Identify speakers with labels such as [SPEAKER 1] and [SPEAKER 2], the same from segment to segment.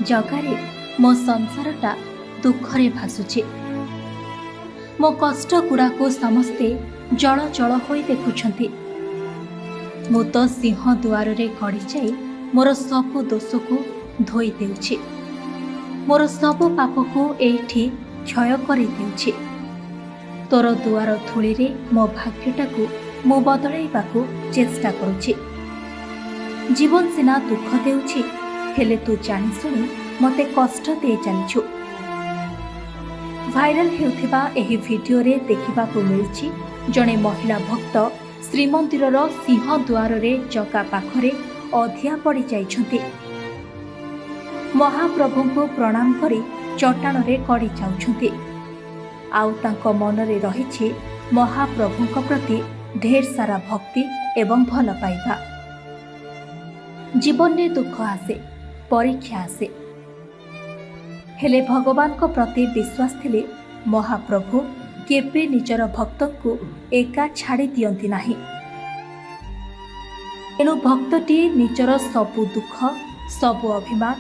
[SPEAKER 1] ଜଗାରେ, ମୋ ସଂସାରଟା ଦୁଃଖରେ ଭାସୁଛି। ମୋ କଷ୍ଟ ଗୁଡ଼ାକୁ ସମସ୍ତେ ଜଳ ଜଳ ହୋଇ ଦେଖୁଛନ୍ତି। ମୁଁ ତ ସିଂହ ଦୁଆରରେ ଗଡ଼ିଯାଇ ମୋର ସବୁ ଦୋଷକୁ ଧୋଇ ଦେଉଛି, ମୋର ସବୁ ପାପକୁ ଏଇଠି କ୍ଷୟ କରିଦେଉଛି। ତୋର ଦୁଆର ଧୂଳିରେ ମୋ ଭାଗ୍ୟଟାକୁ ମୁଁ ବଦଳାଇବାକୁ ଚେଷ୍ଟା କରୁଛି। ଜୀବନ ସିନା ଦୁଃଖ ଦେଉଛି, ହେଲେ ତୁ ଜାଣିଶୁଣି ମୋତେ କଷ୍ଟ ଦେଇ ଚାଲିଛୁ। ଭାଇରାଲ ହେଉଥିବା ଏହି ଭିଡିଓରେ ଦେଖିବାକୁ ମିଳିଛି, ଜଣେ ମହିଳା ଭକ୍ତ ଶ୍ରୀମନ୍ଦିରର ସିଂହ ଦୁଆରରେ ଜଗା ପାଖରେ ଅଧିଆ ପଡ଼ିଯାଇଛନ୍ତି। ମହାପ୍ରଭୁଙ୍କୁ ପ୍ରଣାମ କରି ଚଟାଣରେ ଗଡ଼ି ଯାଉଛନ୍ତି। ଆଉ ତାଙ୍କ ମନରେ ରହିଛି ମହାପ୍ରଭୁଙ୍କ ପ୍ରତି ଢେର ସାରା ଭକ୍ତି ଏବଂ ଭଲ ପାଇବା। ଜୀବନରେ ଦୁଃଖ ଆସେ, ପରୀକ୍ଷା ଆସେ, ହେଲେ ଭଗବାନଙ୍କ ପ୍ରତି ବିଶ୍ୱାସ ଥିଲେ ମହାପ୍ରଭୁ କେବେ ନିଜର ଭକ୍ତଙ୍କୁ ଏକା ଛାଡ଼ି ଦିଅନ୍ତି ନାହିଁ। ଏଣୁ ଭକ୍ତଟିଏ ନିଜର ସବୁ ଦୁଃଖ, ସବୁ ଅଭିମାନ,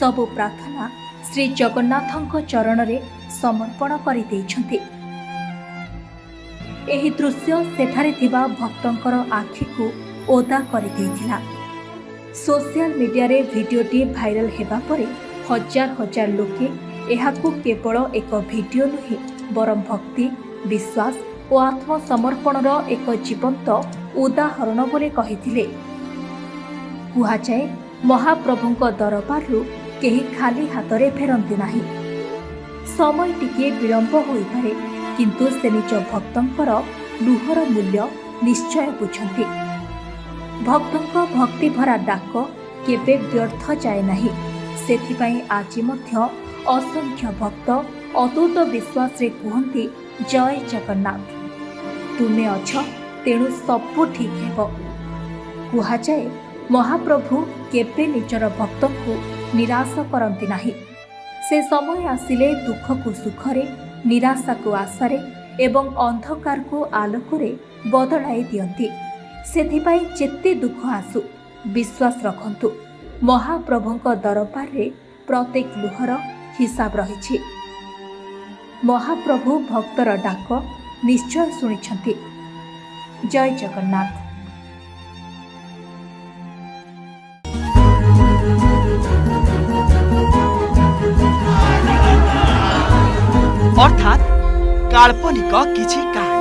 [SPEAKER 1] ସବୁ ପ୍ରାର୍ଥନା ଶ୍ରୀ ଜଗନ୍ନାଥଙ୍କ ଚରଣରେ ସମର୍ପଣ କରିଦେଇଛନ୍ତି। ଏହି ଦୃଶ୍ୟ ସେଠାରେ ଥିବା ଭକ୍ତଙ୍କର ଆଖିକୁ ଓଦା କରିଦେଇଥିଲା। ସୋସିଆଲ ମିଡିଆରେ ଭିଡିଓଟି ଭାଇରାଲ ହେବା ପରେ ହଜାର ହଜାର ଲୋକେ ଏହାକୁ କେବଳ ଏକ ଭିଡିଓ ନୁହେଁ, ବରଂ ଭକ୍ତି, ବିଶ୍ୱାସ ଓ ଆତ୍ମସମର୍ପଣର ଏକ ଜୀବନ୍ତ ଉଦାହରଣ ବୋଲି କହିଥିଲେ। କୁହାଯାଏ, ମହାପ୍ରଭୁଙ୍କ ଦରବାରରୁ କେହି ଖାଲି ହାତରେ ଫେରନ୍ତି ନାହିଁ। ସମୟ ଟିକିଏ ବିଳମ୍ବ ହୋଇପାରେ, କିନ୍ତୁ ସେ ନିଜ ଭକ୍ତଙ୍କର ଲୁହର ମୂଲ୍ୟ ନିଶ୍ଚୟ ବୁଝନ୍ତି। ଭକ୍ତଙ୍କ ଭକ୍ତିଭରା ଡାକ କେବେ ବ୍ୟର୍ଥ ଯାଏ ନାହିଁ। ସେଥିପାଇଁ ଆଜି ମଧ୍ୟ ଅସଂଖ୍ୟ ଭକ୍ତ ଅତୁଟ ବିଶ୍ୱାସରେ କୁହନ୍ତି, "ଜୟ ଜଗନ୍ନାଥ, ତୁମେ ଅଛ, ତେଣୁ ସବୁ ଠିକ୍ ହେବ।" କୁହାଯାଏ, ମହାପ୍ରଭୁ କେବେ ନିଜର ଭକ୍ତଙ୍କୁ ନିରାଶ କରନ୍ତି ନାହିଁ। ସେ ସମୟ ଆସିଲେ ଦୁଃଖକୁ ସୁଖରେ, ନିରାଶାକୁ ଆଶାରେ ଏବଂ ଅନ୍ଧକାରକୁ ଆଲୋକରେ ବଦଳାଇ ଦିଅନ୍ତି। ସେଥିପାଇଁ ଯେତେ ଦୁଃଖ ଆସୁ, ବିଶ୍ୱାସ ରଖନ୍ତୁ, ମହାପ୍ରଭୁଙ୍କ ଦରବାରରେ ପ୍ରତ୍ୟେକ ଲୁହର ହିସାବ ରହିଛି। ମହାପ୍ରଭୁ ଭକ୍ତର ଡାକ ନିଶ୍ଚୟ ଶୁଣିଛନ୍ତି। ଜୟ ଜଗନ୍ନାଥ।
[SPEAKER 2] ଅର୍ଥାତ୍ କାଳ୍ପନିକ କିଛି କାହାଣୀ।